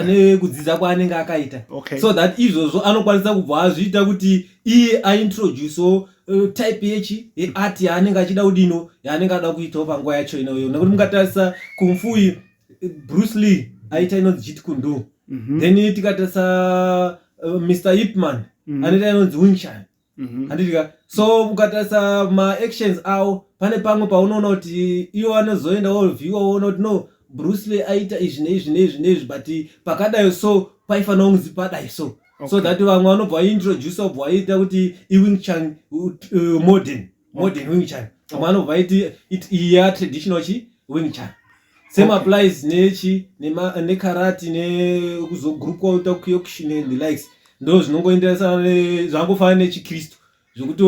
Nekudzidza kwaanenge akaita, so that izvozvo anokwanisa kubva azviita kuti iye aintroducewo type yechi yeart yaanenge achida kudino, yaanenge ada kuitawo panguva yacho inoyo. Nekuti mukatarisa kung fu, Bruce Lee aita inonzi Jeet Kune Do. Then tikatarisa Mr Ip Man anoita inonzi Wing Chun. Handitika? So mukatarisa maactions avo, pane pamwe paunoona kuti iwo anozoenda ovhiwa, woona kuti no, Bruce Lee aita izvi neizvi neizvi neizvi, but pakadai so paifanira kunzi padai so. So that vamwe vanobva vaintroduce, vabva vaita kuti iWing Chun, modern Wing Chun. Vamwe vanobva vaiti iyi yatraditional chi Wing Chun. Same applies nechi nekarate, nekuzogurupwa kuita Kyokushin and the likes. Ndo zvinongoenderana, zvangofanana nechikristu, zvekuti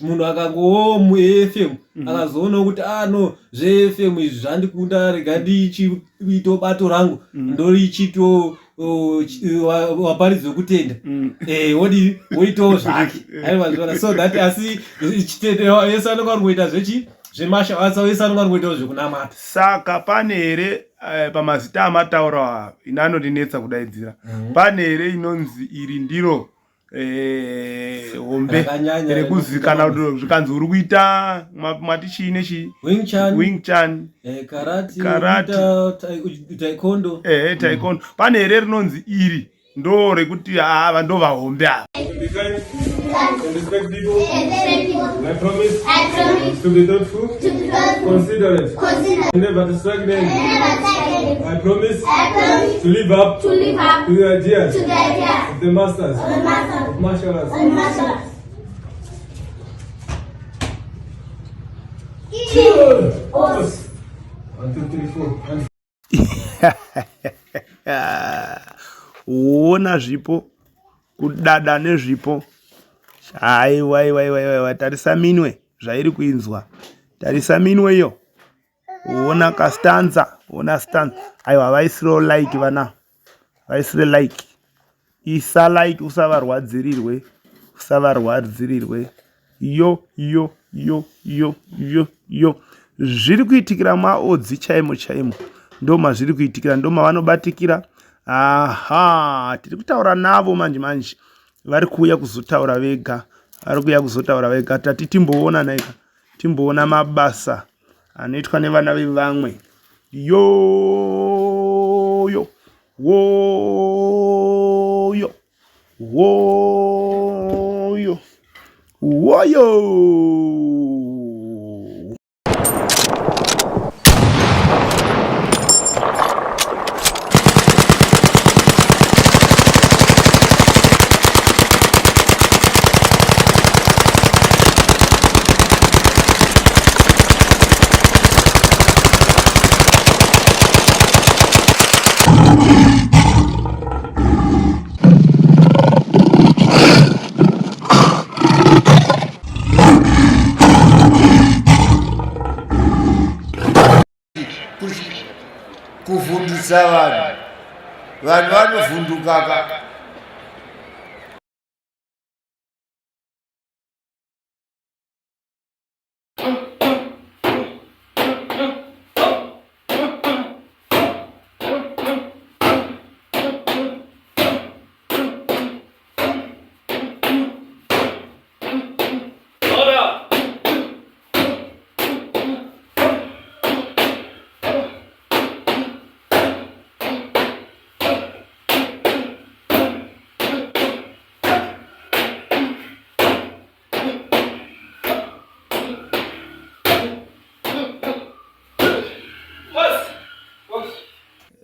munhu akangowo muAFM akazoonawo kuti, ah no, zveAFM izvi zvandikunda, rega ndichiito bato rangu, ndorichito waparidzi wekutenda. Wodi woitawo zvake, aiwa zviona. So that asi chitendo yese anonga ari kuita zvechi zvemartial arts, wese anonga ari kuitawo zvekunamata. Saka pane here pamazita amataura ine anondinetsa kudaidzira, pane here inonzi iri ndiro hombe Rakanyanya, rekuzikanwa, kuti zvikanzi uri kuita mati chii nechii? Wing Chun. Wing Chun. Karate. Karate. Kuita taekwondo. Ehe, taekwondo. Pane here rinonzi iri ndo rekuti ava ndo vahombe ava? Be kind and respect people. Respect people. I promise I promise to be thoughtful, to be thoughtful, considerate, considerate, and never to strike them. Never strike. I promise I promise to live up to live up to the ideas to the ideas of the masters of the masters of martial arts. Of martial arts. Two, Os. One, two, three, four. And Ona zvipo, kudada nezvipo. Aiwa, aiwa, aiwa, aiwa, tarisa minwe zvairi kuinzwa, tarisa minwe iyo, ona kastanza, ona stanza. Aiwa, vaisirewo like vana, vaisire like, isa like, usavarwadzirirwe, usavarwadzirirwe. Yo yo yo yo yo yo, zviri kuitikira maodzi chaimo chaimo, ndo mazviri kuitikira, ndo mavanobatikira. Aha, tiri kutaura navo manje manje, vari kuuya kuzotaura vega, vari kuuya kuzotaura vega. Tati timboona naika, timboona mabasa anoitwa nevana vevamwe. Yoyo woyo woyo woyo. Kuvhundutsa vanhu, vanhu vanovhundukaka.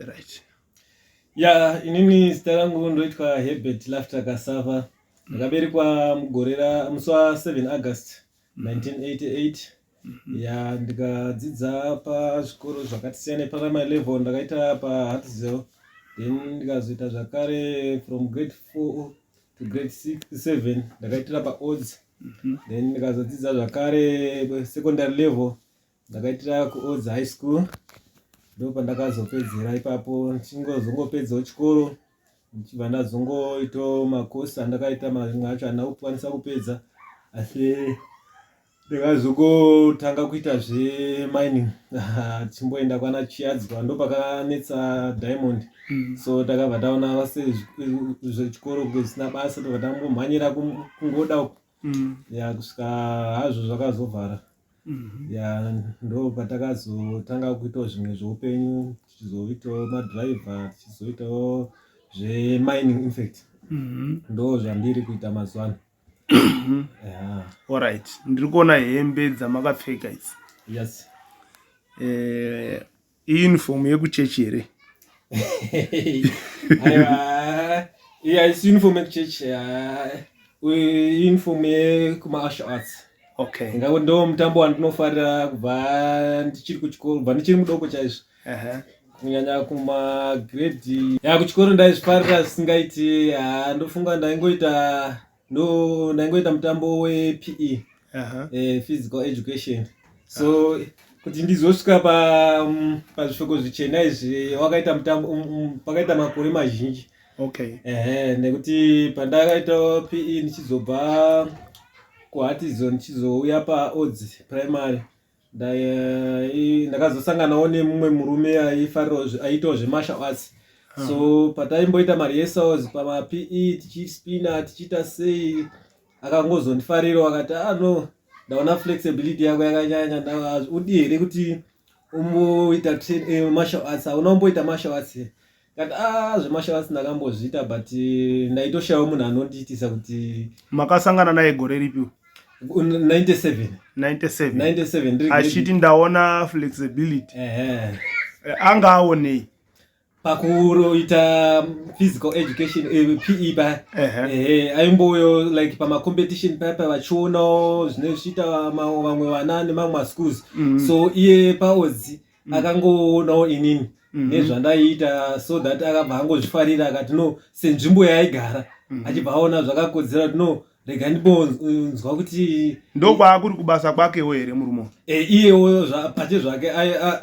Right. Ya, inini zita rangu ndoitwa Herbert Lafter Kasava. Ndakaberekwa mugore ra musi wa7 August 1988. Ya, ndikadzidza pazvikoro zvakati siyana. Primary level ndakaita paHartsdale, then ndikazoita zvakare from grade 4 to grade 6 7 ndakaitira paOdds. Then ndikazodzidza zvakare secondary level, ndakaitira kuOdds High School. Ndo pandakazopedzera ipapo. Ndichingozongopedzawo chikoro, ndichibva ndazongoitawo makosi andakaita, mamwe acho handina kukwanisa kupedza, asi Ndakazongotanga kuita zvemining tichimboenda kwana Chiadzwa ndopakanetsa diamond. So takabva taona sezvechikoro kunge zvisina basa tobva tambomhanyira kungoda uku. Ya kusvika hazvo zvakazovhara. Ya ndo patakazotanga kuitawo zvimwe zveupenyu tichizoitawo madriver tichizoitawo zvemining infact. Ndo zvandiri kuita mazuva ano. Yeah. Alright, ndiri kuona hembe dzamakapfeka idzi. Yes. Eh, iuniform yekuchechi here? Aiwa, iya isi uniform yekuchechi, uniform yekuma-martial arts. Okay. Ngakuti ndo mutambo wandinofarira kubva ndichiri kuchikoro, kubva ndichiri mudoko chaizvo. Kunyanya kumagrade ya kuchikoro ndaizvifarira zvisingaiti. Ndofunga ndaingoita ndo ndaingoita mutambo wePE, physical education. So kuti ndizosvika pazvipfeko zvichena izvi wakaita mutambo pakaita makore mazhinji. Okay. Ehe, nekuti pandakaita PE ndichizobva kuHatizon ndichizouya paOdzi Primary, ndakazosanganawo nemumwe murume aifarirawo aiitawo zvemartial arts. So pataimboita marehearsals pamaPE tichispina tichiita sei, akangozondifarirawo akati, "Ah no, ndaona flexibility yako yakanyanya, udi here kuti umboita martial arts? Hauna umboita martial arts here?" Kati, "Ah, zvemartial arts ndakambozviita, but ndaitoshayawo munhu anondiitisa kuti." Makasangana naye gore ripi? 97. 97? 97, ndiri Achiti ndaona flexibility. Ehe. Anga aonei? Pakuroita physical education, PE pa. Ehe. Ehe, aimboyo like pamacompetition papa vachionawo zvinenge zvichiita vamwe vana nemamwe maschools. So iye paOdzi akangoonawo inini nezvandaiita, so that akabva angozvifarira akati no, senzvimbo yaaigara, achibva aona zvakakodzera kuti no, rega ndimbonzwa kuti. Ndokwaakuri kubasa kwakewo here murume? E, iyewo pache zvake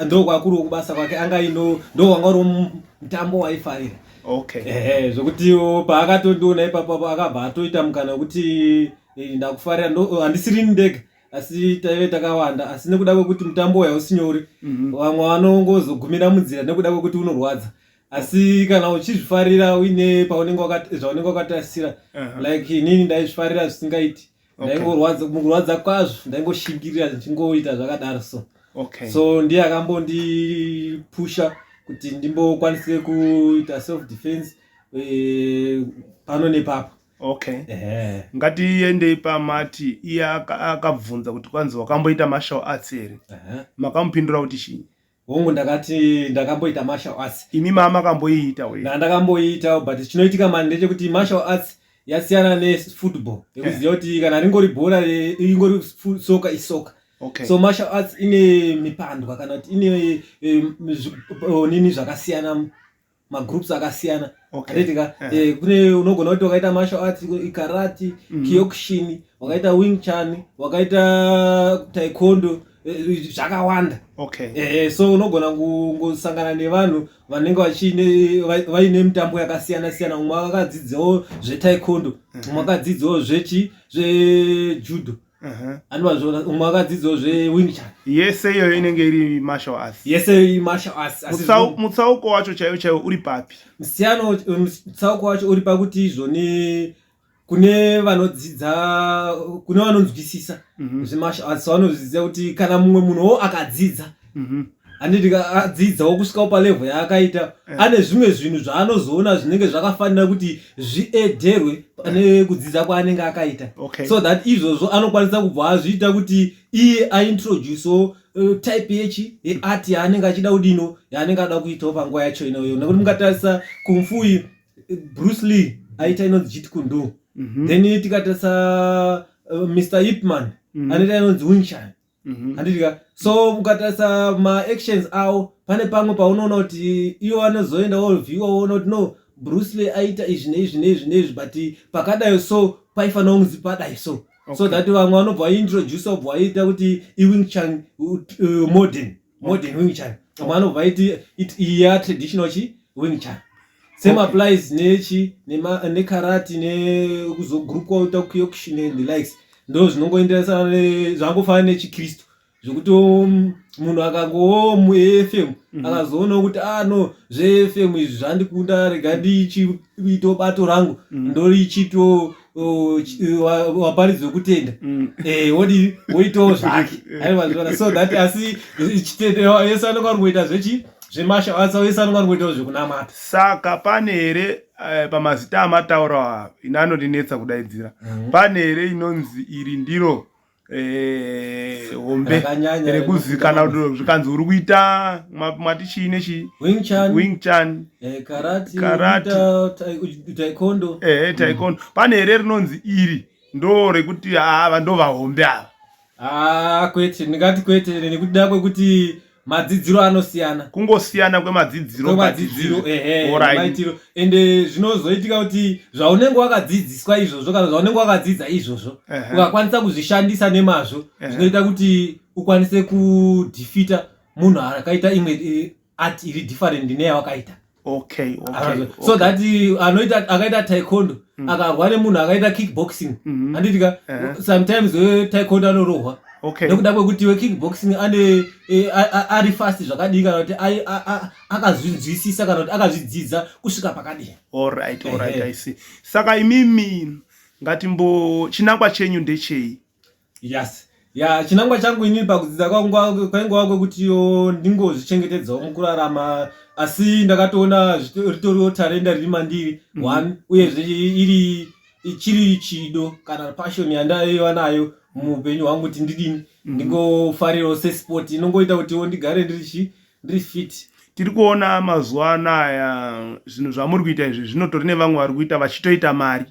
ndokwakuriwo kubasa kwake, anga ino ndo wanga uri mutambo waifarira. Okay. Ehe, zvokuti paakatondiona ipapo akabva atoita mukana wekuti ndakufarira. Handisirini ndega, asi taive takawanda, asi nekuda kwekuti mutambo uyu hausi nyore, vamwe vanongozogumira munzira nekuda kwekuti unorwadza, asi kana uchizvifarira uine paunenge zvaunenge wakatarisira, like inini ndaizvifarira zvisingaiti. Ndaingorwadza, mukurwadza kwazvo ndaingoshingirira ndichingoita zvakadaro so. Okay. So ndiye akambondipusha kuti ndimbokwanise kuita self defense pano nepapo. Okay. Ehe. Ngatiendei pamati iye akabvunza kuti kwanzi wakamboita martial arts here. Ehe. Makamupindura kuti chii? Hongu, ndakati ndakamboita martial arts. Imi maa makamboiita we? Ndakamboiita, but chinoitika mani ndechekuti martial arts yasiyana nefootball, yekuziva kuti kana ringori bhora ingori soka isoka. Okay. So martial arts ine mipandwa kana kuti ine nini zvakasiyana, magroups akasiyana. Okay. Handitika kune unogona kuti wakaita martial arts karate, kyokushin, wakaita wing chun, wakaita taekwondo, zvakawanda. Okay. So unogona kungosangana nevanhu vanenge vaine mitambo yakasiyana siyana. Umwe akadzidzawo zvetaekwondo, umwe akadzidzawo zvechi zvejudo, andivazviona, umwe akadzidzawo zvewing chun. Yese iyoyo inenge iri martial arts? Yese imartial arts, asi Mutsauko wacho chaiwo chaiwo uri papi? Musiyano, mutsauko wacho uri pakuti izvoni kune vanodzidza, kune vanonzwisisa zvemartial arts, vanozviziva kuti kana mumwe munhuwo akadzidza, handiti adzidzawo kusvikawo palevel yaakaita, ane zvimwe zvinhu zvaanozoona zvinenge zvakafanira kuti zviedherwe pane kudzidza kwaanenge akaita, Okay. so that izvozvo anokwanisa kubva azviita kuti iye aintroducewo type yechi yeart yaanenge achida kudino, yaanenge ada kuitawo panguva yacho inoyo. Nekuti mukatarisa kung fu, Bruce Lee aita inonzi Jeet Kune Do. Then tikatarisa Mr Ip Man, anoita inonzi Wing Chun. Handitika? So mukatarisa maactions avo, pane pamwe paunoona kuti iwo anozoenda oviewa woona kuti no, Bruce Lee aita izvi neizvi neizvi neizvi, but pakadai so paifanira kunzi padai so. Okay. So that vamwe vanobva vaintroduce, vobva vaita kuti iwing chun, modern wing chun. Vamwe vanobva vaiti iyi yatraditional chi wing chun. Same applies nechi nekarate, nekuzogroup kwaita kyokushin and the likes. Ndo zvinongoenderana, zvangofanana nechikristu, zvekuti munhu akangowo muAFM akazoonawo kuti, ah no, zveAFM izvi zvandikunda, rega ndichiito bato rangu, ndorichito waparidzi wekutenda. Wodi woitawo zvake, aiwa, so that asi chitendero yese anonga ari kuita zvechi zvemartial arts, wese anonga ari kuitawo zvekunamata. Saka pane here pamazita amataura ine anondinetsa kudaidzira, pane here inonzi iri ndiro hombe Rakanyanya, rekuzikana, kuti zvikanzi uri kuita mati chii nechii? Wing Chun. Wing Chun. Karate. Karate. Kuita taekwondo. Ehe, taekwondo. Pane here rinonzi iri ndo rekuti ava ndo vahombe ava? Ah, kwete, ndingati kwete, nekuda kwekuti madzidziro anosiyana. Kungosiyana kwemadzidziro. Kwemadzidziro, ehe, maitiro. Ende zvinozoitika kuti zvaunenge wakadzidziswa izvozvo kana zvaunenge wakadzidza izvozvo, ukakwanisa kuzvishandisa nemazvo, zvinoita kuti ukwanise kudefeata munhu akaita imwe art iri different neyawakaita. So that anoita akaita taekwondo akarwa nemunhu akaita kickboxing, handitika? Sometimes wetaekwondo anorohwa nekuda kwekuti wekickboxing ane ari fast zvakadii, kana kuti akazvinzwisisa, kana kuti akazvidzidza kusvika pakadii. Alright, I see. Saka imimi, ngatimbo chinangwa chenyu ndechei? Yes, ya, chinangwa changu inini pakudzidza kwangu kwaingova kwekutiyo ndingozvichengetedzawo mukurarama, asi ndakatoona ritoriwo tarenda riri mandiri one, uyezve iri chiri chido kana passion yandaiva nayo muupenyu hwangu kuti ndidini, ndingofarirawo sesport inongoita kutiwo ndigare ndiri chi ndiri fit. Tiri kuona mazuva anaya zvinhu zvamuri kuita izvi zvinotori nevamwe vari kuita vachitoita mari,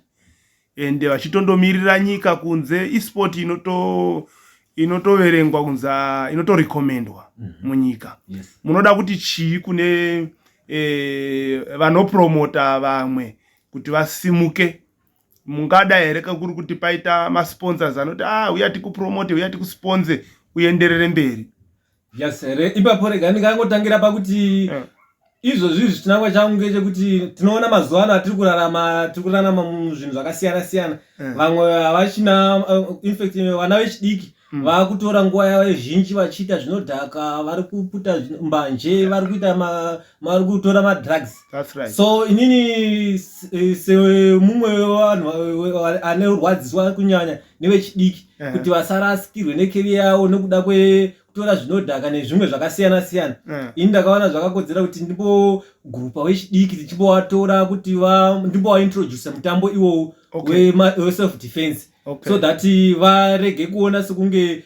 ende vachitondomirira nyika kunze. Isport inotoverengwa kunzi inotorecommendwa munyika. Munoda kuti chii kune vanopromota vamwe kuti vasimuke? Mungada here kakuri kuti paita masponsors anoti, ah, uya tikupromote, uya tikusponse, uenderere mberi? Yes, ipapo rega ndingangotangira pakuti izvozvi izvi chinangwa changu ngechekuti tinoona mazuva ano atiri kurarama, tiri kurarama muzvinhu zvakasiyana siyana. Vamwe havachina, infact vana vechidiki vakutora nguva yavo zhinji vachiita zvinodhaka, vari kuputa mbanje, vari kuita vari kutora madrugs. That's right. So inini semumwe wevanhu ane rwadziswa kunyanya nevechidiki kuti vasarasikirwe necareer yavo nekuda kwekutora zvinodhaka nezvimwe zvakasiyana siyana, ini ndakaona zvakakodzera kuti ndimbogurupa wechidiki, tichimbovatora kuti ndimbovaintroduce mutambo iwowu weself defense, so that varege kuona sekunge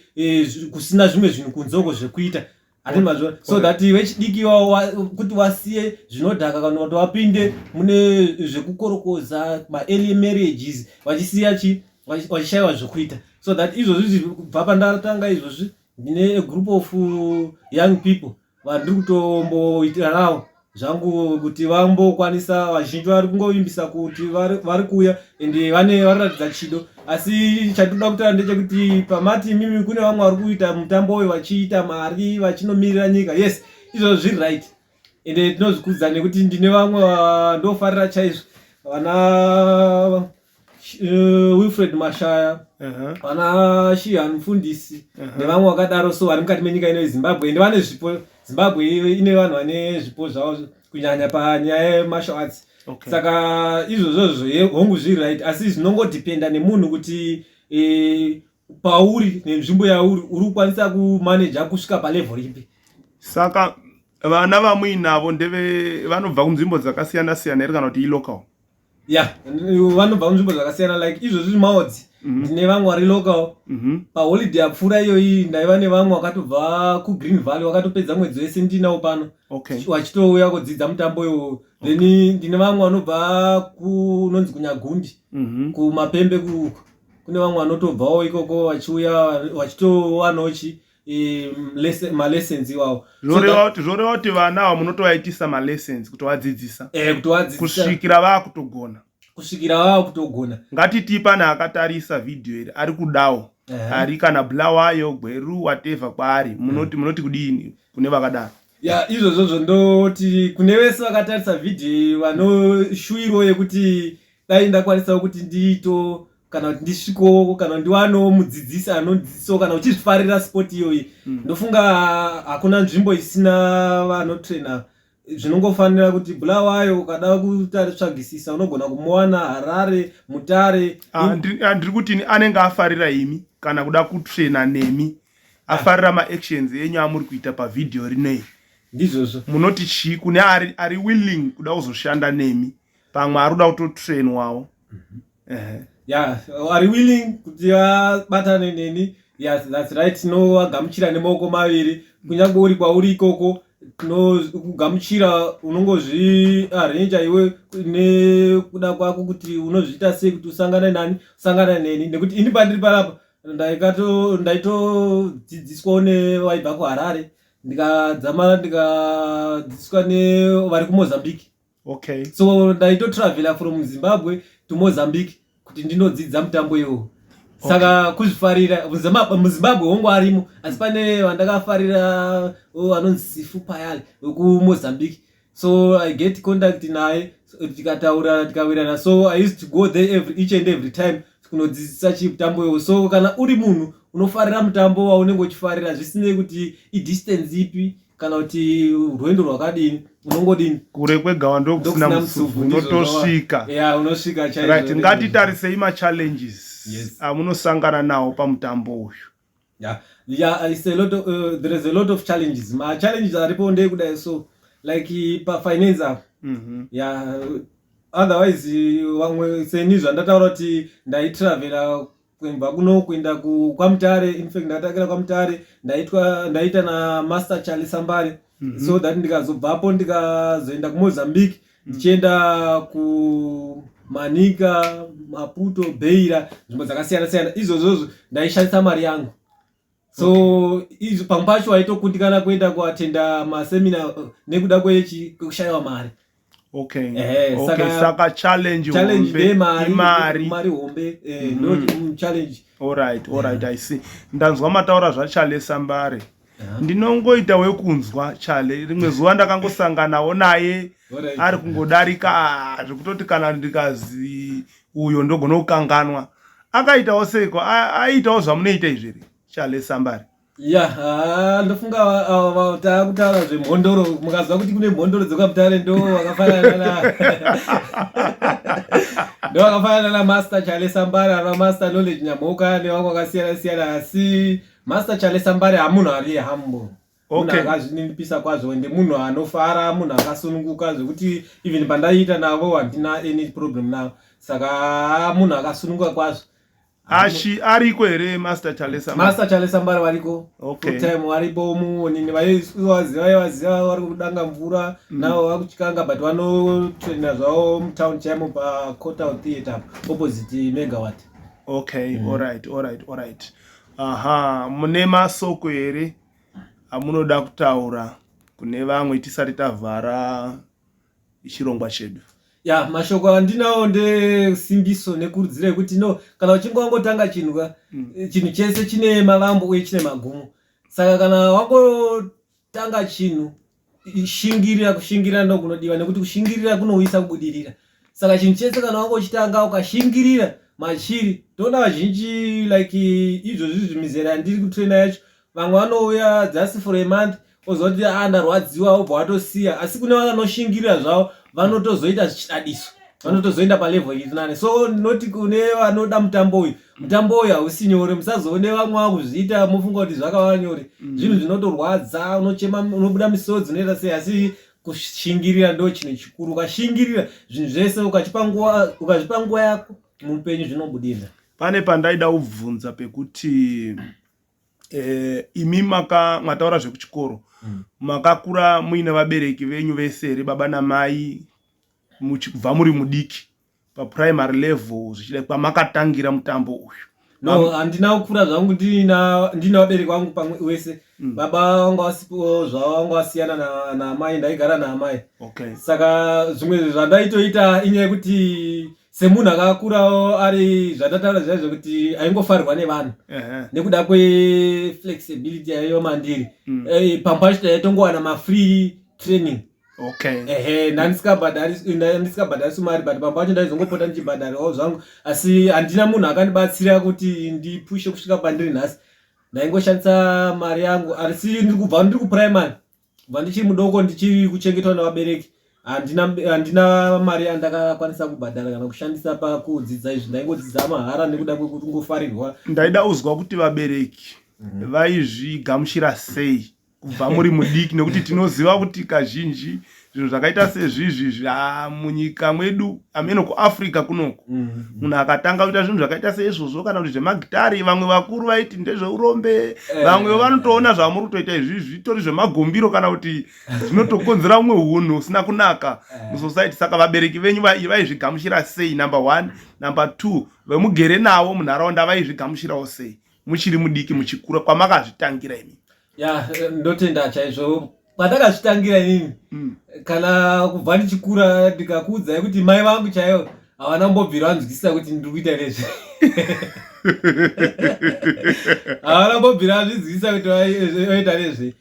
kusina zvimwe zvinhu kunze uko zvekuita, hati mazviona? So that vechidiki ivavo kuti vasiye zvinodhaka kana kuti vapinde mune zvekukorokoza, maearly marriages, vachisiya chi vachishayiwa zvekuita. So that izvozvi kubva pandatanga izvozvi, ndine a group of young people vandiri kutomboitira navo zvangu kuti vambokwanisa. Vazhinji vari kungovimbisa kuti vari kuuya, ende vane variratidza chido. Asi chatinoda kutaura ndechekuti pamati imimi kune vamwe vari kuita mutambo uyu vachiita mari, vachinomirira nyika, yes, izvozvo zviri right, ende tinozvikudza nekuti ndine vamwe vandofarira chaizvo, vana Wilfred Mashaya, vana Shihan Mufundisi nevamwe vakadaro, so vari mukati menyika ino yeZimbabwe, ende vane zvipo. Zimbabwe ine vanhu vane zvipo zvavo, kunyanya panyaya yemartial arts. Saka izvozvozvo hongu zviri right, asi zvinongodhipenda nemunhu kuti pauri nenzvimbo yauri uri kukwanisa kumaneja kusvika palevel ripi. Saka vana vamuinavo ndeve vanobva kunzvimbo dzakasiyana siyana here, kana kuti ilocal? Ya, vanobva kunzvimbo dzakasiyana. Like izvozvi maodzi, ndine vamwe vari local. Paholiday apfuura iyoyi ndaiva nevamwe vakatobva kuGreen Valley, vakatopedza mwedzi wese ndinawo pano vachitouya kudzidza mutambo iwowo. Then ndine vamwe vanobva kunonzi kuNyagundi, kuMapembe kuuko, kune vamwe vanotobvawo ikoko vachiuya vachitowanawo chi malessons iwawo. Zvoreva kuti vana ava munotovaitisa malessons, kutovadzidzisa Kutovadzidzisa kusvikira vaakutogona. Kusvikira vava kutogona. Ngatiti pane akatarisa vhidhiyo iri ari kudawo, ari kana Bulawayo, Gweru, whatever kwaari, munoti kudini kune vakadaro? Ya, izvozvozvo ndoti kune vese vakatarisa vhidhiyo iyi vanoshuwiro yekuti dai ndakwanisawo kuti ndiito. kana kuti ndisvikowo kana ndiwanewo mudzidzisi anodzidzisawo kana uchizvifarira sport iyoyi. Ndofunga hakuna nzvimbo isina vanotraina. Zvinongofanira kuti Bulawayo ukada kutaritsvagisisa unogona kumuwana, Harare, Mutare. Ah, ndiri kuti anenge afarira imi kana kuda kutraina nemi, afarira maactions enyu amuri kuita pavhidhiyo rinei. Ndizvozvo. Munoti chii kune ari willing kuda kuzoshanda nemi, pamwe ari kuda kutotrainwawo? Ya, ari willing kuti abatane neni, yes, that's right, tinovagamuchira nemaoko maviri. Kunyange uri kwauri ikoko, tinokugamuchira. Unongozviarrangea iwe nekuda kwako kuti unozviita sei kuti usangane nani, usangane neni, nekuti ini pandiri panapa ndaitodzidziswawo nevaibva kuHarare, ndikadzamara ndikadzidziswa nevari kuMozambique. So ndaitotravela from Zimbabwe to Mozambique kuti ndinodzidza mutambo iwowo. Saka kuzvifarira. MuZimbabwe hongu arimo, asi pane vandakafarira, oh, anonzi Sifu Payale wekuMozambique. So I get contact naye, so tikataura, tikawirana. So I used to go there each and every time kunodzidzisa chimutambo iwowo. So kana uri munhu unofarira mutambo waunenge uchifarira, zvisinei kuti idistance ipi kana kuti rwendo rwakadini, unongodini? Kure kwegawa ndokusina ndokusina musubvu. Musubvu, ndizvo. Unotosvika. Ya, unosvika chaizvo. Right, ngatitarisei machallenges amunosangana nawo pamutambo uyu. Yeah, it's a lot of, there is a lot of challenges. Ma challenges aripo ndekudai, so like pafinance apo. Yeah, otherwise vamwe seni zvandataura kuti ndaitravela kubva kuno kuenda kwaMutare. In fact, ndatangira kwaMutare, ndaitwa ndaita naMaster Charlie Sambare, so that ndikazobvapo ndikazoenda kuMozambique, ndichienda kuManika, Maputo, Beira, nzvimbo dzakasiyana siyana. Izvozvozvo ndaishandisa mari yangu. So izvo pamwe pacho waitokundikana kuenda kuatenda masemina nekuda kwechi kwekushayiwa mari. Ehe, Saka challenge challenge hombe ndemari. Imari. Mari hombe, ndo challenge. Alright, I see. Ndanzwa mataura zvaChale Sambare. Ndinongoita wekunzwa Chale. Rimwe zuva ndakangosanganawo naye ari kungodarika, ah, zvekutoti kana ndikazi uyo ndogona kukanganwa. Akaitawo seiko? Aiitawo zvamunoita izvi here, Chale Sambare? Ya, ndofunga taakutaura zvemhondoro. Mukaziva kuti kune mhondoro dzekwaMutare, ndo vakafanana na ndo vakafanana naMaster Chale Sambare, ana Master Knowledge Nyamhoka nevamwe vakasiyana siyana. Asi Master Chale Sambare hamunhu ari humble, munhu akazvininipisa kwazvo, ende munhu anofara, munhu akasununguka zvekuti even pandaiita navo handina any problem navo. Saka munhu akasununguka kwazvo. Ashi ariko here Master Chale Sambare? Master Chale Sambare variko. Full time varipo muonini. Vaivaziva, vaivaziva vari kudanga mvura navo vakuchikanga, but vanotraina zvavo mutown chaimo paCotal Theatre, opposite Megawatt. Okay, alright. Aha, mune masoko here amunoda kutaura kune vamwe tisati tavhara chirongwa chedu? Ya, mashoko andinawo ndesimbiso nekurudziro yekuti no, kana uchinge wangotanga chinhu ka, chinhu chese chine mavambo uye chine magumo. Saka kana wangotanga chinhu, shingirira. Kushingirira ndo kunodiwa, nekuti kushingirira kunouyisa kubudirira. Saka chinhu chese kana wanga uchitanga, ukashingirira machiri, toona vazhinji like izvozvi zvimizera yandiri kutraina yacho, vamwe vanouya just for a month, ozoti, "A, ndarwadziwa," obva watosiya. Asi kune vanoshingirira zvavo, vanotozoita zvichidadiso, vanotozoenda palevel iri nane. So ndinoti kune vanoda mutambo uyu, mutambo uyu hausi nyore. Musazoone vamwe vakuzviita mofunga kuti zvakava nyore. Zvinhu zvinotorwadza, unochema, unobuda misodzi, unoita sei, asi kushingirira ndo chinhu chikuru. Ukashingirira zvinhu zvese, ukachipa nguva, ukazvipa nguva yako muupenyu, zvinobudira. Pane pandaida kubvunza pekuti imi maka mataura zvekuchikoro, makakura muine vabereki venyu vese here, baba namai, kubva muri mudiki paprimary level zvichida kwamakatangira mutambo uyu? No, handina kukura zvangu ndina vabereki vangu pamwe wese. Baba vanga vasipo zvavo, vanga vasiyana naamai, ndaigara naamai. Saka zvimwe zvandaitoita inyaya yekuti semunhu akakurawo ari zvandataura zviya zvekuti aingofarirwa nevanhu nekuda kweflexibility yaiva mandiri. Pamwe pacho taitongowana mafree training. Okay. Ehe, ndandisikabhadharisi mari, but pamwe pacho ndaizongopota ndichibhadharawo zvangu, asi handina munhu akandibatsira kuti ndipushe kusvika pandiri nhasi. Ndaingoshandisa mari yangu, asi ndiri kubva ndiri kuprimary, kubva ndichiri mudoko, ndichiri kuchengetwa nevabereki, handina mari yandakakwanisa kubhadhara kana kushandisa pakudzidza izvi. Ndaingodzidza mahara nekuda kwekungofarirwa. Ndaida kuzwa kuti vabereki vaizvigamuchira sei kubva muri mudiki, nekuti tinoziva kuti kazhinji zvinhu zvakaita sezvizvi munyika mwedu, ameno kuAfrica kunoku, munhu akatanga kuita zvinhu zvakaita seizvozvo kana kuti zvemagitari, vamwe vakuru vaiti ndezveurombe. Vamwe vanotoona zvamuri kutoita izvi zvitori zvemagombiro kana kuti zvinotokonzera umwe unhu usina kunaka musociety. Saka vabereki venyu vaizvigamuchira sei, number one? Number two, vemugere navo munharaunda vaizvigamuchirawo sei muchiri mudiki, muchikura, kwamakazvitangira imi? Ya, ndotenda chaizvo. Pandakazvitangira inini, kana kubva ndichikura, ndikakuudzai kuti mai vangu chaivo havana kumbobvira vanzwisisa kuti ndiri kuita nezve. Havana kumbobvira vazvinzwisisa kuti vaita nezve.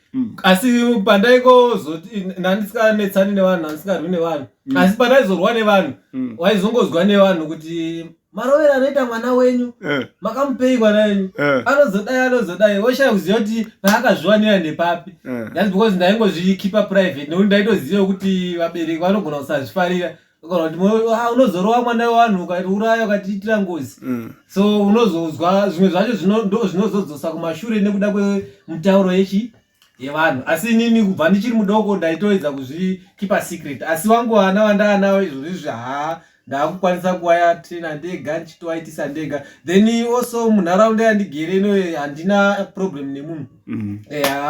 Asi pandaingozoti ndandisinganetsani nevanhu, ndandisingarwi nevanhu, asi pandaizorwa nevanhu, waizongozwa nevanhu kuti, "Marovero anoita mwana wenyu, makamupei mwana wenyu? Anozodai, anozodai." Woshaya kuziva kuti paakazviwanira nepapi. That's because ndaingozvikeepa private, nekuti ndaitoziva kuti vabereki vanogona kusazvifarira, kana kuti unozorova mwana wevanhu, ukatiuraya, ukatiitira ngozi. So unozozwa zvimwe zvacho ndo zvinozodzosa kumashure nekuda kwemutauro yechi yevanhu. Asi inini kubva ndichiri mudoko ndaitoedza kuzvikeepa secret. Asi wangu vana vandaanavo izvozvizvi, haa, ndaakukwanisa kuvatraina ndega, ndichitovaitisa ndega. Then also munharaunda yandigere ino handina problem nemunhu.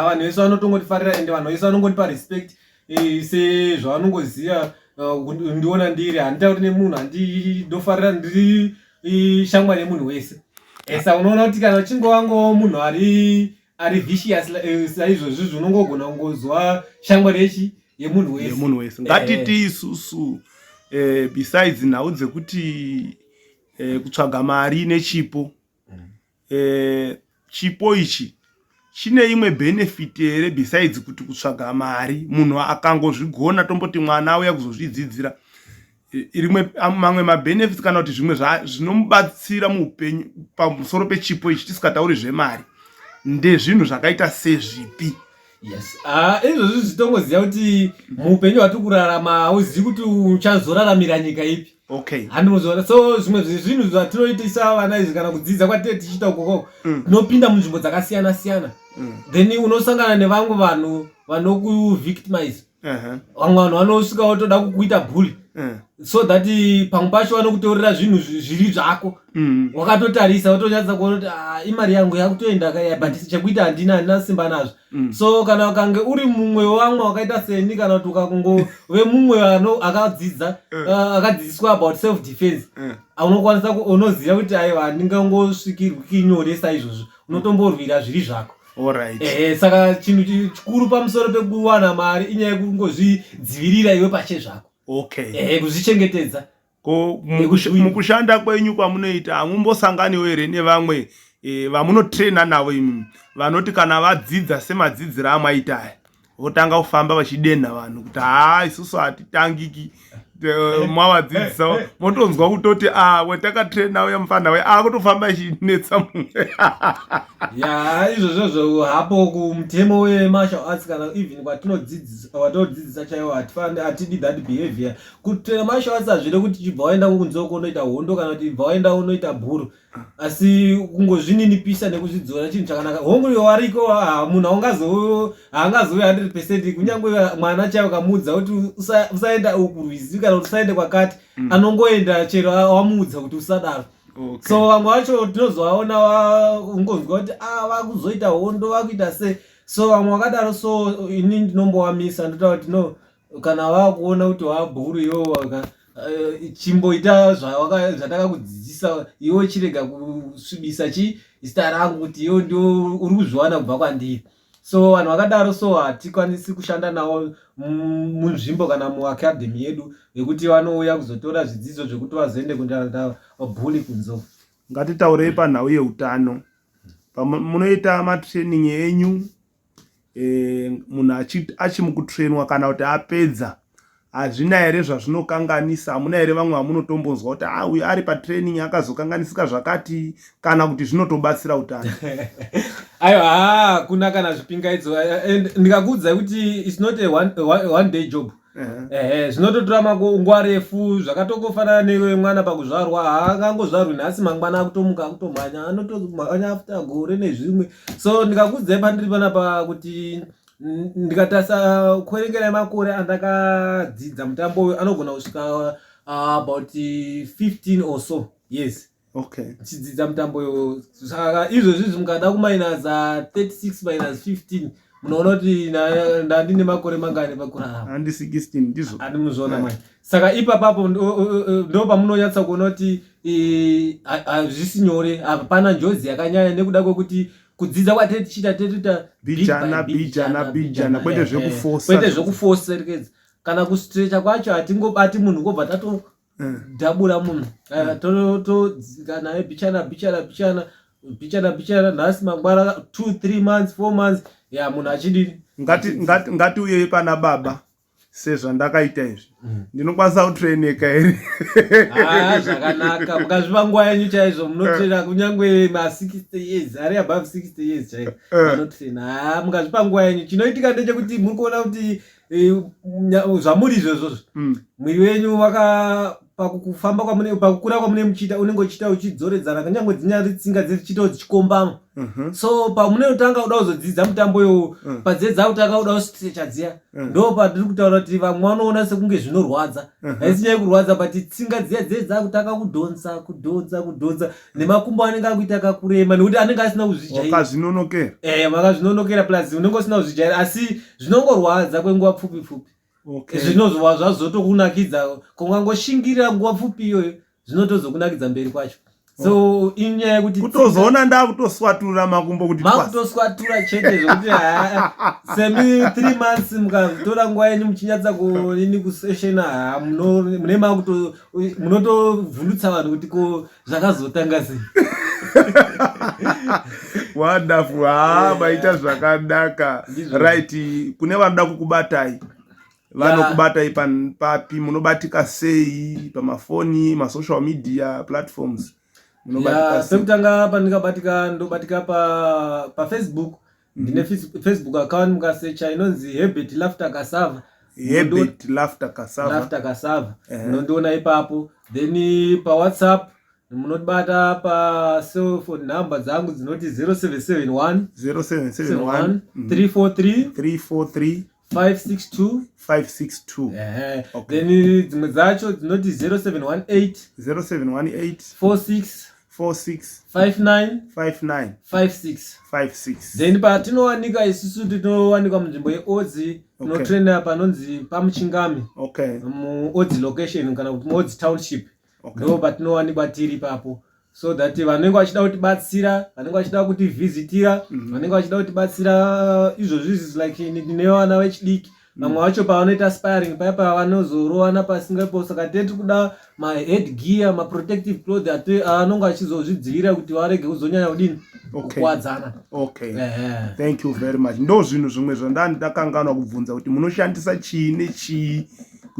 Vanhu vese vanotongondifarira, ende vanhu vese vanongondipa respect sezvavanongoziva ndiona ndiri. Handitauri nemunhu, handindofarira, ndiri shamwari yemunhu wese. Saka unoona kuti kana uchinge wangowo munhu ari vicious saizvozvizvi, unongogona kungozwa shamwari yechi yemunhu wese. Yemunhu wese. Ngatiti isusu, besides nhau dzekuti kutsvaga mari nechipo, chipo ichi chine imwe benefit here besides kuti kutsvaga mari? Munhu akangozvigona, tomboti mwana auya kuzozvidzidzira, rimwe mamwe mabenefits kana kuti zvimwe zvinomubatsira muupenyu pamusoro pechipo ichi, tisikatauri zvemari, ndezvinhu zvakaita sezvipi? Yes, ah, izvozvi zvitongoziva kuti muupenyu hwatiri kurarama hauzivi kuti uchazoraramira nyika ipi. Handinozoona. So zvimwe zvezvinhu zvatinoitisa vana izvi kana kudzidza kwatee tichiita ukoko, tinopinda munzvimbo dzakasiyana siyana, then unosangana nevamwe vanhu vanokuvictimize. Vamwe vanhu vanosvika votoda kukuita bully, so that pamwe pacho vanokutorera zvinhu zviri zvako. Wakatotarisa, wotonyatsa kuona kuti, "Ah, imari yangu yakutoenda kaya, but chekuita handina, handina simba nazvo." So kana ukange uri mumwe wevamwe wakaita seni, kana kuti ukangove mumwe akadzidza, akadzidziswa about self defense, unokwanisa unoziva kuti aiwa, handingangosvikirwi nyore saizvozvo. Unotomborwira zviri zvako. Ehe, saka chinhu chikuru pamusoro pekuwana mari inyaya yekungozvidzivirira iwe pache zvako. Ehe, kuzvichengetedza. Ko Nekuzviwina. mukushanda kwenyu kwamunoita, hamumbosanganiwo here nevamwe vamunotraina navo imimi, vanoti kana vadzidza semadzidziro amaita aya, votanga kufamba vachidenha vanhu kuti, "Haa, isusu hatitangiki"? Mavadzidzisa, motonzwa kutoti, "A, wetakatraina uya mufana we akutofamba achinetsa mumwe"? Ya, izvozvozvo hapo kumutemo wemartial arts kana even kwatinodzidzisa chaiwo, hatifani, hatidi that behavior. Kutraina martial arts hazvide kuti chibva waenda kunze uko unoita hondo, kana kuti ibva waenda unoita bhuru, asi kungozvininipisa nekuzvidzora chinhu chakanaka. Hongu, wariko, munhu haangazovi 100%. Kunyange mwana chaiwo ukamuudza kuti usaenda uku rwizi kana kuti usaende kwakati, anongoenda chero wamuudza kuti usadaro. So vamwe vacho tinozovaona ungonzwa kuti, "Ah, vakuzoita hondo, vakuita sei." So vamwe vakadaro, so ini ndinombowamisa, ndotaura kuti, "No, kana vakuona kuti wabhuru iwo, chimboita zvatakakudzidzisa iwe, chirega kusvibisa chi zita rangu kuti iwe ndio uri kuzviwana kubva kwandiri." So vanhu vakadaro, so hatikwanisi kushanda navo munzvimbo kana muacademy yedu, yekuti vanouya kuzotora zvidzidzo zvekuti vazoende kundoita bully kunze. Ngatitaurei panhau yeutano. Munoita matraining enyu. E, munhu achimukutrainwa kana kuti apedza hazvina here zvazvinokanganisa hamuna here vamwe vamunotombonzwa kuti ah uyu ari patraining akazokanganisika zvakati kana kuti zvinotobatsira utano aiwa haa kuna kana zvipingaidzo eh, eh, ndikakuudzai kuti its not a one, one day job ehe zvinototora nguva refu zvakatongofanana nemwana pakuzvarwa haangangozvarwi nhasi mangwana akutomuka akutomhanya anotomhanya after gore nezvimwe so ndikakuudzai pandiri panapa kuti ndikatarisa kuverengera makore andakadzidza mutambo uyu anogona kusvika about 15 or so years okay chidzidza mutambo uyu saka izvozvi izvi mukada kumainaza 36 minus 15 munoona kuti ndandine makore mangani pakurarama andi 16 ndizvo andi muzviona mai saka ipapapo ndo pamunonyatsa kuona kuti hazvisi nyore hapana njodzi yakanyanya nekuda kwekuti kudzidza kwatee tichiita tetoita bijana bijana bijana kwete zvekufosa kwete zvekufosa rekedza kana kustrecha kwacho hatingobati munhu kobva tato eh. dhabura munhu eh, mm. todzika naye bichana bichana bichana bichana bichana nhasi mangwana 2 3 months 4 months ya munhu achidini ngatiuyei pana baba sezvandakaita izvi mm. ndinokwanisa kutraineka here ah, zvakanaka mukazvipa nguva yenyu chaizvo munotraina eh. kunyange ma60 years ari above 60 years chaizvo vanotraina ha mukazvipa nguva yenyu chinoitika ndechekuti muri kuona kuti Eh, zvamuri izvozvozvo mm. mwiri wenyu waka pakufamba kwamune pakukura kwamune muchiita unenge uchiita uchidzoredzana kunyange dzinyari tsinga dzichiitawo dzichikombama mhm. so pamunotanga kuda kuzodzidza mutambo iwowo mm. padziye dzakutanga kuda kustrecha dziya mm. ndo patiri kutaura kuti vamwe vanoona sekunge zvinorwadza haisi nyaya yekurwadza but tsinga dziya dziye dzakutanga kudhonza kudhonza kudhonza nemakumbo anenge akuita kakurema nekuti anenge asina kuzvijaira eh makazvinonokera plus unenge usina kuzvijaira asi zvinongorwadza kwenguva pfupi pfupi okay. zvinozova zvazotokunakidza kungangoshingirira nguva pfupi iyoyo zvinotozokunakidza mberi kwacho so oh. inyaya yekuti kutozoona ndakutoswatura makumbo kuti makutoswatura chete zvekuti semi three months mukatora nguva yenyu muchinyatsa kunini kuseshena ha mune makuto munotovhundutsa vanhu kuti ko zvakazotanga sei wonderful haa maita zvakanaka right kune vanoda kukubatai vanokubatai papi munobatika sei pamafoni masocial media platforms pekutanga pandingabatika ndobatika pafacebook pa ndine facebook account mukasecha inonzi Herbert Laughter Kasava Herbert Laughter Kasava Laughter Kasava munondiona ipapo then pawhatsapp munotibata pacellphone number dzangu dzinoti 0771 0771 343 343 562 562 ehe okay. Then dzimwe dzacho dzinoti 0718 0718 46 46 59 59 56 56 then patinowanika isusu tinowanikwa munzvimbo yeodzi tinotraina okay. panonzi pamuchingami okay. muodzi location kana kuti muodzi township okay. ndo patinowanikwa tiri ipapo so that vanenge vachida kutibatsira vanenge vachida kutivhizitira mhm. vanenge vachida kutibatsira izvozvi is like ndine vana vechidiki mhm. vamwe vacho pavanoita spiring paya paya vanozorovana pasingapo saka tee tiri kuda mahead gear maprotective cloth anonge achizozvidzivirira kuti varege kuzonyanya kudini kukuwadzana okay thank you very much ndo zvinhu zvimwe zvandandakanganwa kubvunza kuti munoshandisa chii nechii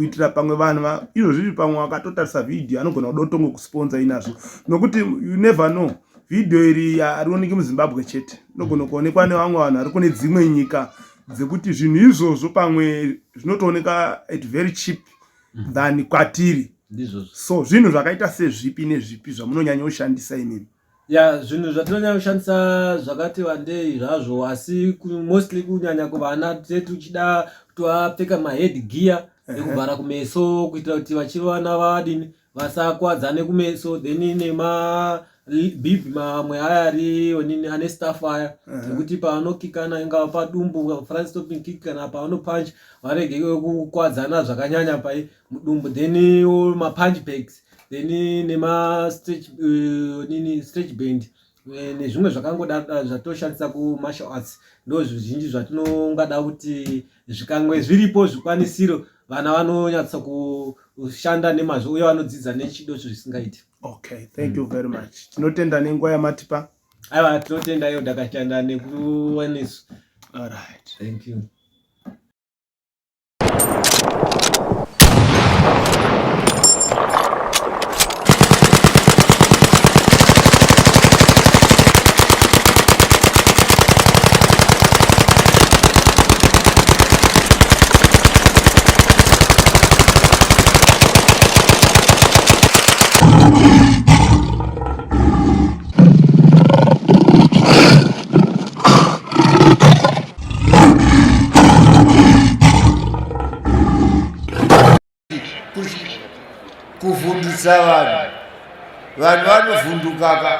kuitira pamwe vanhu izvozvizvi pamwe vakatotarisa vhidhiyo anogona kuda kutongo kusponsa inazvo nokuti you never know vhidhiyo iri harioneki muzimbabwe chete inogona kuonekwa nevamwe vanhu vari kune dzimwe nyika dzekuti zvinhu izvozvo pamwe zvinotooneka at very cheap mm. than kwatiri so zvinhu zvakaita sezvipi nezvipi zvamunonyanya kushandisa imimi Ya zvinhu zvatinonyanya kushandisa zvakati wandei zvazvo asi mostly kunyanya kuvana tine tichida kutovapfeka mahead gear ekuvhara kumeso kuitira kuti vachiri vana vadini vasakwadzane kumeso then nema bib mamwe aya ari onini ane staff aya ekuti pavanokikana ingava padumbu front stopping kick kana pavanopunch varege kukwadzana zvakanyanya pai mudumbu then mapunch bags then nema stretch uh, nini stretch band eh, nezvimwe zvakangodaro zvatoshandisa kumartial arts ndo zvizhinji zvatinongada kuti zvikange zviripo zvikwanisiro vana vanonyatsa kushanda nemazvo uye vanodzidza nechido zvisingaiti okay thank you very much tinotenda nenguva yamatipa aiwa tinotenda iyo ndakashanda nekuwanesu. All right. Thank you. Kuvhundutsa vanhu, vanhu vanovhundukaka.